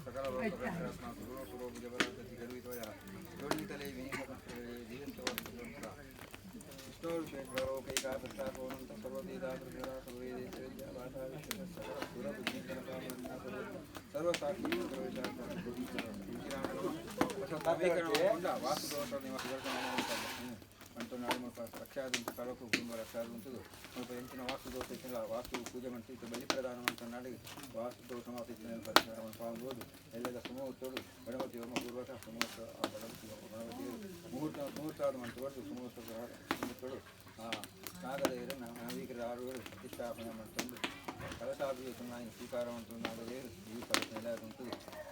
ಸಕಲ ಲೋಕ ಸುರೋ ಸುರೋ ಭುಜಬಲ ಗರ್ವಿತೋಯ ಯೋನಿತಲೆ ವಿನೀತ ವಾಸ್ತು ಪೂಜೆ ಮಾಡ್ತಿತ್ತು ಬಲಿ ಪ್ರದಾನ ಮಾಡ್ತನಾಡಿ ವಾಸ್ತು ದೋಷ ಪರಿಹಾರ ಪಾಲ್ಬೋದು ಎಲ್ಲದ ಸುಮೂರ್ತೋಡು ಗಣಪತಿ ಹೋಮ ಪೂರ್ವಕ ಸುಮೂರ್ತ ಗಣಪತಿ ಗಣಪತಿ ಮುಹೂರ್ತ ಮುಹೂರ್ತ ಮಾಡ್ತುಕೊಂಡು ಸುಮೂರ್ತ ಮುಹೂರ್ತೋಡು ನಾಗದೇವರು ನಾವೀಕರ ಆರುಗಳು ಪ್ರತಿಷ್ಠಾಪನೆ ಮಾಡ್ಕೊಂಡು ಕಲಸಾಭಿಷೇಕ ಸ್ವೀಕಾರ ಮಾಡ್ತು ನಾಗದೇವರು ಈ ಕಲಸ ಎಲ್ಲ ಉಂಟು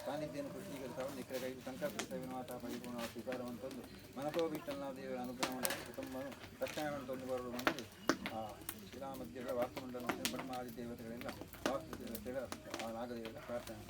ಸಾನ್ನಿಧ್ಯವನ್ನು ಪುಷ್ಟೀಕರಿಸ ನಿಖರ ಕೈ ಸಂಕಲ್ಪ ಮಾತಾ ಪರಿಪೂರ್ಣ ಸ್ವೀಕಾರ ಮಾಡ್ತಂದು ಮನಸೋಭಿಷ್ಟನ ದೇವರ ಅನುಗ್ರಹ ಮಾಡಿ ಕುಟುಂಬನು ರಕ್ಷಣೆ ಮಾಡ್ತಂದು ಬರಲು ಬಂದು ಆ ಶಿಲಾಮಧ್ಯಗಳ ವಾಸ್ತುಮಂಡಲ ಬ್ರಹ್ಮಾದಿ ದೇವತೆಗಳೆಲ್ಲ ವಾಸ್ತು ದೇವತೆಗಳ ಆ ನಾಗದೇವರ ಪ್ರಾರ್ಥನೆ.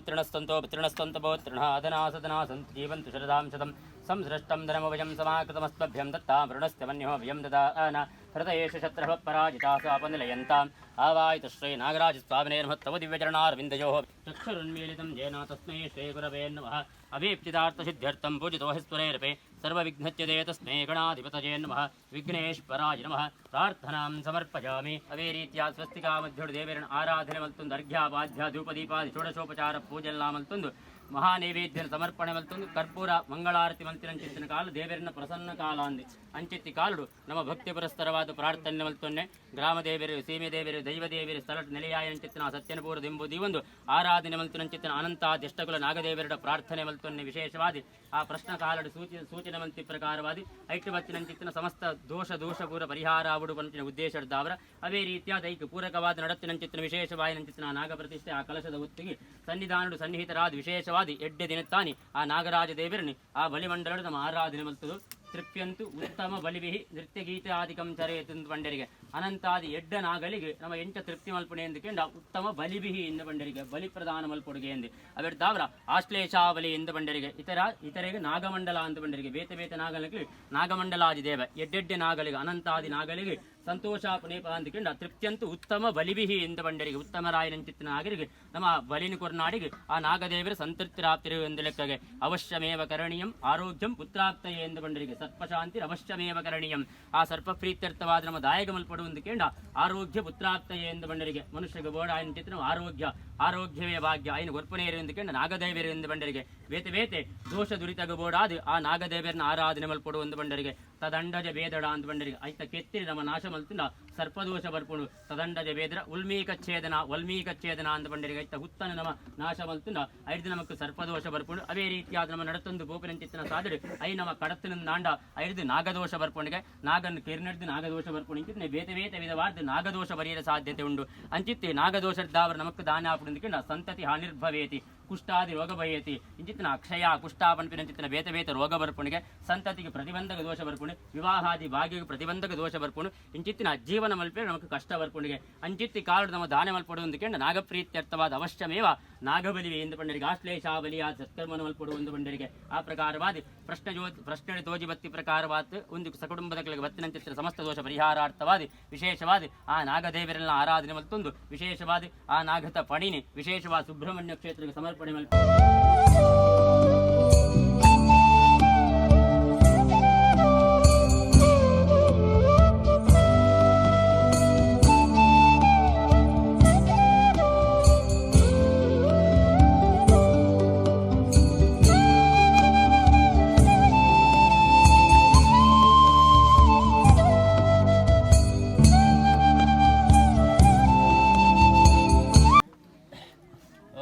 ಪಿತೃಣಸ್ತಂತೋ ಪಿತೃಣಸ್ತಂತ ಪೌತ್ರಿಣಃ ಅಧನಾ ಸದಂತು ಜೀವಂತು ಶರದಾಂ ಶತಂ ಸಂಸೃಷ್ಟಂ ಧನಮವಯಂ ಸಮಾಕೃತಮಸ್ಮಭ್ಯಂ ದತ್ತಾಂ ವರುಣಸ್ಯ ವನ್ಯೋ ವ್ಯಂ ದದಾನ ಹೃದಯೇಷು ಶತ್ರಃ ಪರಾಜಿತಾ ಸಾಪನಿಲಯಂತಾಂ ಆವಾಯಿತು ಶ್ರೀ ನಾಗರಾಜ ಸ್ವಾಮಿನೇ ನಮಃ ತವ ದಿವ್ಯಚರಣಾರವಿಂದಯೋಃ ಚಕ್ಷುರುನ್ಮೀಲಿತಂ येन ತಸ್ಮೈ ಶ್ರೀಗುರವೇ ನಮಃ ಅಭೀಪ್ಸಿತಾರ್ಥಸಿದ್ಧ್ಯರ್ಥಂ ಪೂಜಿತೋ ಹಿ ಸರ್ವವಿಘ್ನಚ್ಯತೆ ತಸ್ಮೈ ಗಣಾಧಿಪತಯೇ ನಮಃ ವಿಘ್ನೇಶ್ವರಾಯ ನಮಃ ಪ್ರಾರ್ಥನಾಂ ಸಮರ್ಪಯಾಮಿ. ಅದೇ ರೀತಿಯ ಸ್ವಸ್ತಿಕಾ ಮಧ್ಯುಡು ದೇವರನ ಆರಾಧನೆ ಮಲ್ತೊಂದು ಅರ್ಘ್ಯ ಪಾದ್ಯ ಧೂಪದೀಪಾದಿ ಷೋಡಶೋಪಚಾರ ಪೂಜೆಲ್ಲ ಮಲ್ತೊಂದು ಮಹಾನೈವೇದ್ಯನ ಸಮರ್ಪಣೆ ಮಲ್ತೊಂದು ಕರ್ಪೂರ ಮಂಗಳಾರತಿ ಮಲ್ತಿನಂಚಿತ್ತಿನ ಕಾಲ ದೇವರನ್ನ ಪ್ರಸನ್ನ ಕಾಲ ಅಂದಿ ಅಂಚಿತ್ತಿ ಕಾಲುಡು ನಮ್ಮ ಭಕ್ತಿ ಪುರಸ್ಸರವಾದ ಪ್ರಾರ್ಥನೆ ಮಲ್ತೊನ್ನೆ ಗ್ರಾಮ ದೇವರು, ಸೀಮೆ ದೇವರು, ದೈವ ದೇವರು ಸ್ಥಳ ನೆಲೆಯಾಯಂಚಿತ್ತಿನ ಸತ್ಯನಪೂರ ದಿಂಬು ಒಂದು ಆರಾಧನೆ ಮಲ್ತಿನಂಚಿತ್ತಿನ ಅನಂತ ದಿಷ್ಟಕುಲ ನಾಗದೇವರ ಪ್ರಾರ್ಥನೆ ಮಲ್ತೊನ್ನೆ. ವಿಶೇಷವಾದಿ ಆ ಪ್ರಶ್ನ ಕಾಲಡು ಸೂಚನೆ ಮಲ್ತಿ ಪ್ರಕಾರವಾದಿ ಐಟ್ಟು ಬತ್ತಿನಂಚಿತ್ತಿನ ಸಮಸ್ತ ದೋಷ ದೋಷಪೂರ ಪರಿಹಾರ ಆವುಡು ಪಂಚಿನ ಉದ್ದೇಶದಾವರ ಅದೇ ರೀತಿಯಾದ ಐಕ್ ಪೂರಕವಾದ ನಡತ್ತಿನಂಚಿತ್ತಿನ ವಿಶೇಷವಾಯಿನಂಚಿತ್ತಿನ ನಾಗ ಪ್ರತಿಷ್ಠೆ ಆ ಕಲಶದ ಒತ್ತಿಗೆ ಸನ್ನಿಧಾನುಡು ಸನ್ನಿಹಿತರಾದ ವಿಶೇಷವಾದಿ ಎಡ್ಡೆ ದಿನತ್ತಾನಿ ಆ ನಾಗರಾಜ ದೇವರನಿ ಆ ಬಲಿಮಂಡಲಡು ನಮ್ಮ ಆರಾಧನೆ ಮಲ್ತದು. ತೃಪ್ಯಂತು ಉತ್ತಮ ಬಲಿವಿಹಿ ನೃತ್ಯ ಗೀತಾದಿಕಂ ಚರೇತು ಪಂಡರಿಗೆ ಅನಂತಾದಿ ಎಡ್ಡ ನಾಗಲಿಗೆ ನಮ್ಮ ಎಂಚ ತೃಪ್ತಿ ಮಲ್ಪುಣೆ ಎಂದು ಕೆಂಡ ಉತ್ತಮ ಬಲಿಬಿಹಿ ಎಂದು ಪಂಡರಿಗೆ ಬಲಿ ಪ್ರದಾನ ಮಲ್ಪೊಡುಗೆ ಎಂದು ಅವೆಡ್ದಾವ್ರ ಆಶ್ಲೇಷಾವಲಿ ಎಂದು ಪಂಡರಿಗೆ ಇತರ ಇತರೆಗೆ ನಾಗಮಂಡಲ ಅಂತ ಪಂಡರಿಗೆ ಬೇತೆ ಬೇತೆ ನಾಗಲಿಗೆ ನಾಗಮಂಡಲಾದಿ ದೇವ ಎಡ್ಡೆಡ್ಡೆ ನಾಗಲಿಗೆ ಅನಂತಾದಿ ನಾಗಲಿಗೆ ಸಂತೋಷ ಪುನೇಪ ಅಂದುಕೊಂಡ ತೃಪ್ತಿಯಂತೂ ಉತ್ತಮ ಬಲಿಬಿಹಿ ಎಂದು ಪಂಡರಿಗೆ ಉತ್ತಮರಾಯನಂಚಿತ್ತ ನಾಗರಿಗೆ ನಮ್ಮ ಬಲಿನ ಕೊರ್ನಾಡಿಗೆ ಆ ನಾಗದೇವರು ಸಂತೃಪ್ತಿರಾಪ್ತಿರು ಎಂದು ಲೆಕ್ಕಗೆ. ಅವಶ್ಯಮೇವ ಕರಣೀಯಂ ಆರೋಗ್ಯಂ ಪುತ್ರಾಪ್ತಯೇ ಎಂದು ಪಂಡರಿಗೆ ಸರ್ಪಶಾಂತಿ ಅವಶ್ಯಮೇವ ಕರಣೀಯಂ ಆ ಸರ್ಪ ಪ್ರೀತ್ಯರ್ಥವಾದ ನಮ್ಮ ದಾಯಕ ಮಲ್ಪಡುವಂದು ಕೇಂಡ ಆರೋಗ್ಯ ಪುತ್ರಾಪ್ತಯೇ ಎಂದು ಪಂಡರಿಗೆ ಮನುಷ್ಯಗೆ ಬೋಡ ಆಯನ ಚಿತ್ರ ಆರೋಗ್ಯ ಆರೋಗ್ಯವೇ ಭಾಗ್ಯ ಆಯ್ನ ಗೊರ್ಪನೇರು ಎಂದು ಕೇಂಡ ನಾಗದೇವರು ಎಂದು ಬಂಡರಿಗೆ ಬೇತೆ ಬೇತೆ ದೋಷ ದುರಿತಗ ಬೋಡಾದು ಆ ನಾಗದೇವರನ್ನ ಆರಾಧನೆ ಮಲ್ಪಡು ಒಂದು ಬಂಡರಿಗೆ ತದಂಡಜ ಬೇದಡ ಅಂತ ಬಂಡರಿಗೆ ಐತ ಕೆತ್ತಿರಿ ನಮ್ಮ ನಾಶ ಮಲ್ತಿಂದ ಸರ್ಪದೋಷ ಬರ್ಪುಣು. ತದಂಡಜ ಬೇದರ ಉಲ್ಮೀಕ ಛೇದನ ವಲ್ಮೀಕ ಛೇದನ ಅಂತ ಬಂಡರಿಗೆ ಐತ ಹುತ್ತನ ನಮ್ಮ ನಾಶ ಮಲ್ತಿಂದ ಐದು ನಮಕ್ ಸರ್ಪದೋಷ ಬರ್ಪುಣು. ಅದೇ ರೀತಿಯಾದ ನಮ್ಮ ನಡತೊಂದು ಗೋಪಿನಂಚಿತ್ತನ ಸಾದರು I ನಮ್ಮ ಕಡತಿನ ನಾಂಡ ಐದು ನಾಗದೋಷ ಬರ್ಪುಣಿಗೆ ನಾಗನ್ನು ಕಿರ್ನಡ್ದು ನಾಗದೋಷ ಬರ್ಪುಣಿ ಬೇತೆ ಬೇತೆ ವಿಧವಾದ ನಾಗದೋಷ ಬರೆಯಲು ಸಾಧ್ಯತೆ ಉಂಡು. ಅಂಚಿತ್ತಿ ನಾಗದೋಷದ್ದಾವರ ನಮಕ್ ದಾನ ಆಪುಂದಿಕಿಂಡ ಸಂತತಿ ಹಾನಿರ್ಭವೇತಿ ಕುಷ್ಠಾದಿ ರೋಗ ಬಯತಿ ಇಂಚಿತ್ತಿನ ಅಕ್ಷಯ ಕುಷ್ಠ ಪನ್ಪಿನಂಚಿತ್ತಿನ ಬೇತೆ ಬೇತೆ ರೋಗ ಬರ್ಪುಣಿಗೆ ಸಂತತಿಗೆ ಪ್ರತಿಬಂಧಕ ದೋಷ ಬರ್ಪುಣಿ ವಿವಾಹಾದಿ ಭಾಗ್ಯಕ್ಕೆ ಪ್ರತಿಬಂಧಕ ದೋಷ ಬರ್ಪುಣು ಇಂಚಿತ್ತಿನ ಜೀವನ ಮಲ್ಪೆ ನಮಕ್ ಕಷ್ಟ ಬರ್ಪುಣಿಗೆ. ಅಂಚಿತ್ತಿ ಕಾಳು ನಮ್ಮ ದಾನ ಮಲ್ಪಡು ಅಂದುಕೊಂಡು ನಾಗಪ್ರೀತ್ಯರ್ಥವಾದ ಅವಶ್ಯಮೇವ ನಾಗಬಲಿವೆ ಎಂದು ಪಂಡರಿಗೆ ಆಶ್ಲೇಷಾಬಲಿಯ ಸತ್ಕರ್ಮನ ಮಲ್ಪಡು ಒಂದು ಪಂಡರಿಗೆ ಆ ಪ್ರಕಾರವಾದಿ ಪ್ರಶ್ನೆ ಜ್ಯೋತಿ ಪ್ರಶ್ನೆ ತೋಜಿ ಬತ್ತಿ ಪ್ರಕಾರವಾದ ಒಂದು ಸಕುಟುಂಬದ ಬತ್ತಿನಂಚಿತ್ತಿನ ಸಮಸ್ತ ದೋಷ ಪರಿಹಾರಾರ್ಥವಾದಿ ವಿಶೇಷವಾದಿ ಆ ನಾಗದೇವರೆಲ್ಲ ಆರಾಧನೆ ಮಲ್ತೊಂದು ವಿಶೇಷವಾದಿ ಆ ನಾಗತ ಪಣಿನಿ ವಿಶೇಷವಾದ ಸುಬ್ರಹ್ಮಣ್ಯ ಕ್ಷೇತ್ರಕ್ಕೆ ಸಮರ್ಪಣೆ ಮಲ್ಪ.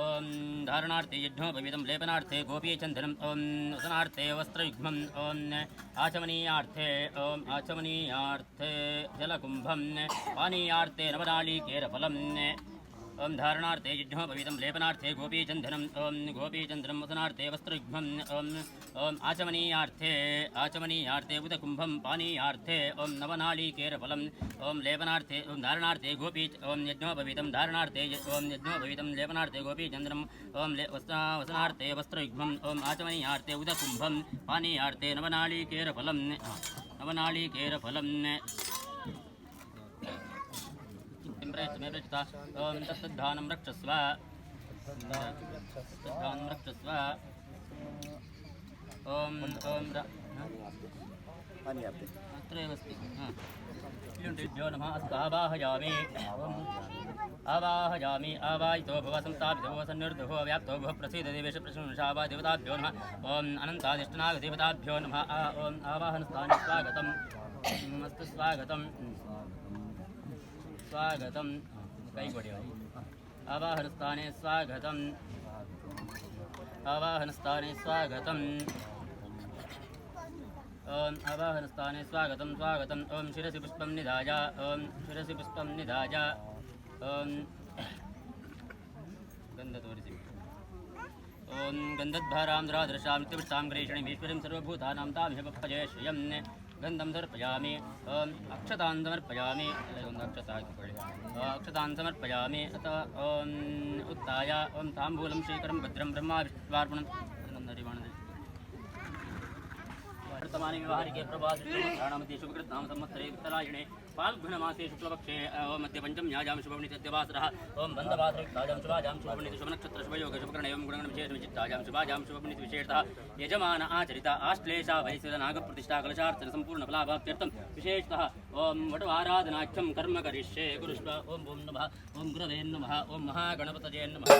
ಓಂ ಧಾರಣಾರ್ಥೆ ಯಜ್ಞೋಪವೀತಂ ಲೇಪನಾರ್ಥೆ ಗೋಪೀಚಂದನಂ ಓಂ ವಸನಾರ್ಥೆ ವಸ್ತ್ರಯುಗ್ಮಂ ಓಂ ಆಚಮನೀಯಾರ್ಥೆ ಓಂ ಆಚಮನೀಯಾರ್ಥೆ ಜಲಕುಂಭಂ ಪಾನೀಯಾರ್ಥೆ ನವನಾಳೀಕೇರಫಲಂ. ಓಂ ಧಾರಣಾರ್ಥೆ ಯಜ್ಞೋಪವೀತಂ ಲೇಪನಾರ್ಥೆ ಗೋಪೀಚಂದನಂ ಓಂ ಗೋಪೀಚಂದನಂ ವಸನಾರ್ಥೆ ವಸ್ತ್ರಯುಗ್ಮಂ ಓಂ ಓಂ ಆಚಮನೀಯಾರ್ಥೆ ಆಚಮನೀಯಾರ್ಥೆ ಉದಕುಂಭಂ ಪಾನೀಯಾರ್ಥೆ ಓಂ ನವನಾಳೀಕೇರಫಲಂ ಓಂ ಲೇಪನಾರ್ಥೆ ಓಂ ಧಾರಣಾರ್ಥೆ ಗೋಪೀ ಓಂ ಯಜ್ಞೋಪವೀತಂ ಧಾರಣಾರ್ಥೆ ಓಂ ಯಜ್ಞೋಪವೀತಂ ಲೇಪನಾರ್ಥೆ ಗೋಪೀಚಂದ್ರಂ ಓಂ ಲೇ ವಸನಾರ್ಥೆ ವಸ್ತ್ರಯುಗ್ಮಂ ಓಂ ಆಚಮನೀಯಾರ್ಥೆ ಉದಕುಂಭಂ ಪಾನೀಯಾರ್ಥೆ ನವನಾಳೀಕೇರಫಲಂ ನವನಾಳೀಕೇರಫಲಂ. ಓಂ ತತ್ತದ್ಧಾनं ರಕ್ಷಸ್ವ ತದ್ಧಾनं ರಕ್ಷಸ್ವ. ಓಂ ಓಂ ಅತ್ರೈವ ಅಸ್ತಿ. ಭ್ಯೋ ನಮಃ. ಅಸ್ತು ಆವಾಹಯಾಮಿ. ಆವಾಹಯಾಮಿ. ಆವಾಹಿತೋ ಭವ ಸಂಸ್ಥಾಪಿತೋ ಭವ ಸನ್ನಿರ್ದೋ ವ್ಯಾಪ್ತೋ ಭವ ಪ್ರಸೀದ ದೇವೇಶ ಪ್ರಶಂಸಾವ ದೇವತಾಭ್ಯೋ ನಮಃ. ಓಂ ಅನಂತಾದಿಷ್ಟನಾಗ ದೇವತಾಭ್ಯೋ ನಮಃ. ಓಂ ಆವಾಹನಸ್ಥಾನೆ ಸ್ವಾಗತಂ. ಅಸ್ತು ಸ್ವಾಗತಂ ಸ್ವಾಗತಂ. ಕೈಗೊಡಿ. ಆವಾಹನಸ್ಥಾನೆ ಸ್ವಾಗತಂ. ಆವಾಹನಸ್ಥಾನೆ ಸ್ವಾಗತಂ. ಓಂ ಆವಾಹನಸ್ಥಾನೆ ಸ್ವಾಗತಂ ಸ್ವಾಗತಂ. ಓಂ ಶಿರಸಿ ಪುಷ್ಪಂ ನಿಧಾಯ. ಓಂ ಶಿರಸಿ ಪುಷ್ಪಂ ನಿಧಾಯ. ಓಂ ಗಂಧ ತೋರಿಸಿ. ಓಂ ಗಂಧದ್ಭಾರಾಂ ದುರಾದರ್ಶಾಂ ನಿತ್ಯಪುಷ್ಟಾಂ ಗ್ರೀಷಣಿಂ ಈಶ್ವರೀಂ ಸರ್ವಭೂತಾನಾಂ ತಾಂ ಹಿಮಪ್ಪಜಯ ಶ್ರಿಯಂ. ಗಂಧಂ ಸಮರ್ಪಯಾಮಿ. ಓಂ ಅಕ್ಷತಾನ್ ಸಮರ್ಪಯಾಮಿ. ಒಂದು ಅಕ್ಷತ ಹಾಕಿಕೊಳ್ಳಿ. ಅಕ್ಷತಾನ್ ಸಮರ್ಪಯಾಮಿ. ಅಥವಾ ಓಂ ಉತ್ಥಾಯ ಓಂ ತಾಂಬೂಲಂ ಶ್ರೀಕರಂ ಭದ್ರಂ ಬ್ರಹ್ಮ ವಿಷ್ಣುವಾರ್ಪಣಂ. ಅದನ್ನೊಂದು ಅರಿವಾಣದಲ್ಲಿ. ವರ್ತಮಾನೆ ವ್ಯವಹಾರಿಕೆ ಪ್ರಭಾಸೆ ಶುಭಕೃತ್ನಾಮ ಸಂವತ್ಸರೆ ಉತ್ತರಾಯಣೆ ಫಾಲ್ಗುಣಮಾಸೆ ಶುಕ್ಲಪಕ್ಷೇ ಓಂ ಮಧ್ಯ ಪಂಚಮ್ಯಾಜಾಂ ಶುಭವಣಿತದ್ಯವಾಸರಃ ಓಂ ಬಂಧವಾಸರಯುಕ್ತಾಜಾಂ ಶುಭಾಜಾಂ ಶುಭವಣಿತ ಶುಭನಕ್ಷತ್ರ ಶುಭಯೋಗ ಶುಭಕರಣ ಏವಂ ಗುಣಗಣ ವಿಶೇಷ ವಿಚಿತ್ತಾಜಾಂ ಶುಭಾಜಾಂ ಶುಭವಣಿತ ವಿಶೇಷತಃ ಯಜಮಾನ ಆಚರಿತ ಆಶ್ಲೇಷ ವಯಸ್ಸಿದ ನಾಗಪ್ರತಿಷ್ಠಾ ಕಲಶಾರ್ಚನ ಸಂಪೂರ್ಣ ಫಲಾಭಾಪ್ತ್ಯರ್ಥಂ ವಿಶೇಷತಃ ಓಂ ವಟುವಾರಾಧನಾಖ್ಯಂ ಕರ್ಮ ಕರಿಷ್ಯೆ. ಗುರುಷ್ವ. ಓಂ ಓಂ ನಮಃ. ಓಂ ಗುರವೇ ನಮಃ. ಓಂ ಮಹಾಗಣಪತಯೇ ನಮಃ.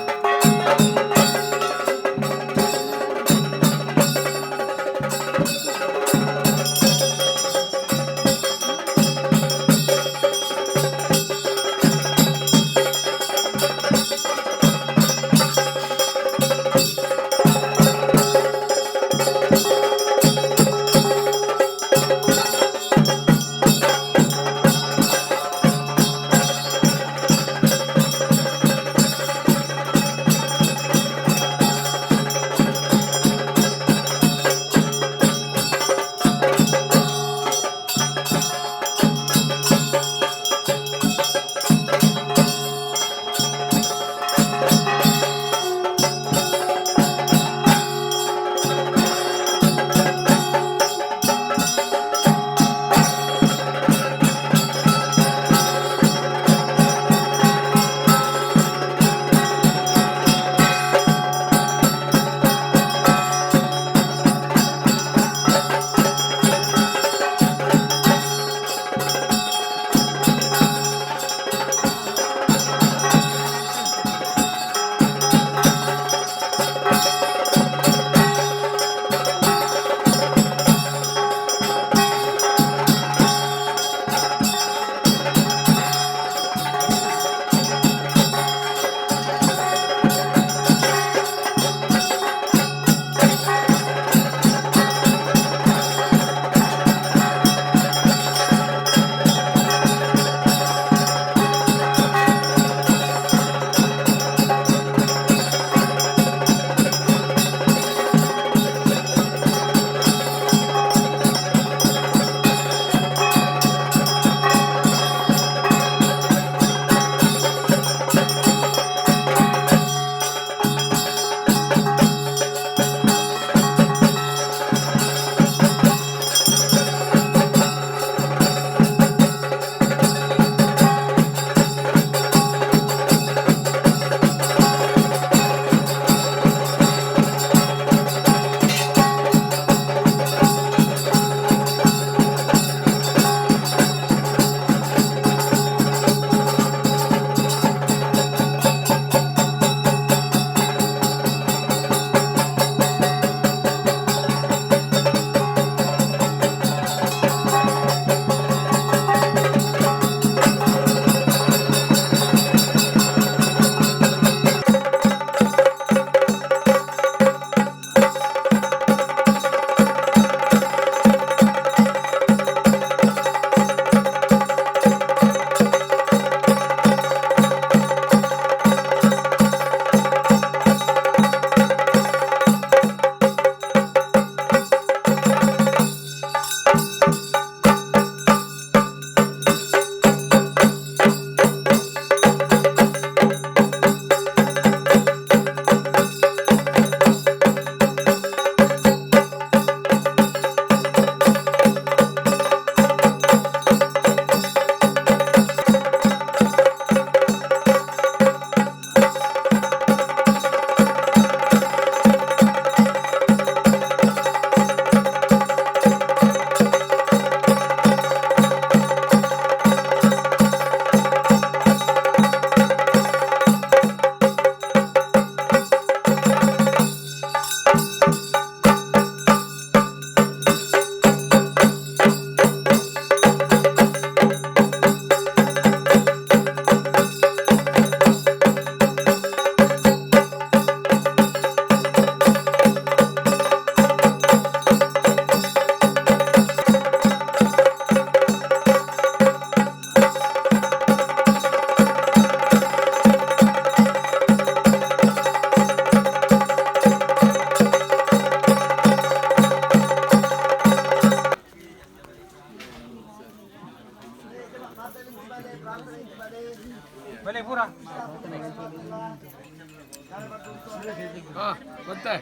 ಗೊತ್ತೇ.